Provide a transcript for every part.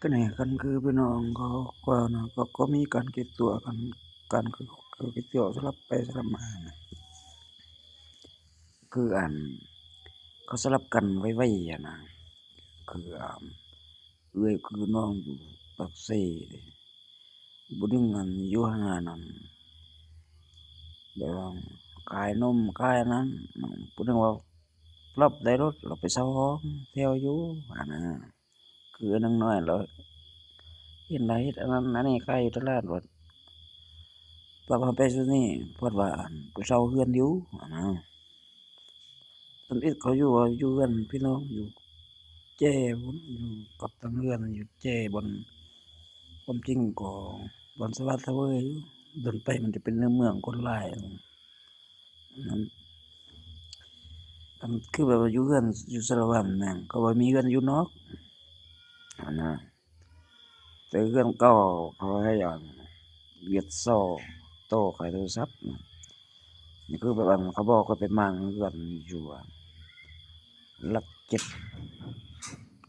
ກໍນີ້ ຄັນຄືພີ່ນ້ອງເຂົາ ກໍ ກໍ ກໍມີການເກັບຕົວກັນ ການຄື ຄືເກັບຕົວສະຫຼັບໄປສະຫຼັບມານະ ຄືອັນ ເຂົາສະຫຼັບກັນໄວໆຫັ້ນນະ ຄື ອາ ເອື້ອຍຄືນ້ອງຢູ່ປາກເຊ ຜູ້ໜຶ່ງຫັ້ນຢູ່ຮ້ານອັນ ແບບວ່າຂາຍນົມຂາຍອັນນັ້ນ ຜູ້ໜຶ່ງວ່າລັບໄດ້ລົດ ລາວໄປເຊົ່າຫ້ອງແຖວຢູ່ຫັ້ນນະ ຄືອັນໜຶ່ງນ້ອຍລາວເຫັນລາວເຮັດອັນນັ້ນອັນນີ້ຂາຍຢູ່ຕະຫຼາດ ບັດ ບັດເຮົາໄປຊຸດນີ້ ເພິ່ນວ່າອັນໄປເຊົ່າເຮືອນຢູ່ຫັ້ນນະ. ທຳອິດເຂົາຢູ່ ຢູ່ເຮືອນພີ່ນ້ອງຢູ່ແຈພຸ້ນ ຢູ່ກັບທາງເຮືອນຢູ່ແຈບ່ອນ ຄວາມຈິງກໍບ່ອນສະຫວັດສະເຫວີຍຢູ່ ດົນໄປມັນຈະເປັນໃນເມືອງຄົນຫຼາຍ ອັນນັ້ນ ອັນຄືແບບວ່າຢູ່ເຮືອນຢູ່ສາລະວັນແມ່ນ ເຂົາວ່າມີເຮືອນຢູ່ນອກຫັ້ນນະ ແຕ່ເຮືອນເກົ່າເຂົາໃຫ້ອັນວຽດຊໍຕໍ່ຂາຍໂທລະສັບ ນີ້ຄືແບບອັນເຂົາບອກເຂົາໄປໝັ່ງເຮືອນຢູ່ອັນຫຼັກເຈັດ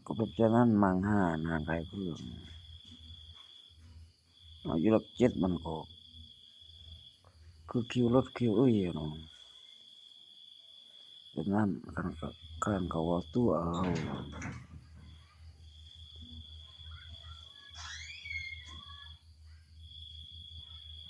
ກໍເປັນຈັ່ງນັ້ນ ໝັ່ງຮ້ານ ຮ້ານຂາຍເຄື່ອງ ເອົາຢູ່ຫຼັກເຈັດມັນກໍຄືຄິວລົດຄິວເອີຍເນາະ ເປັນນັ້ນ ຄັນ ຄັນເຂົາເວົ້າຕົວະເຮົາ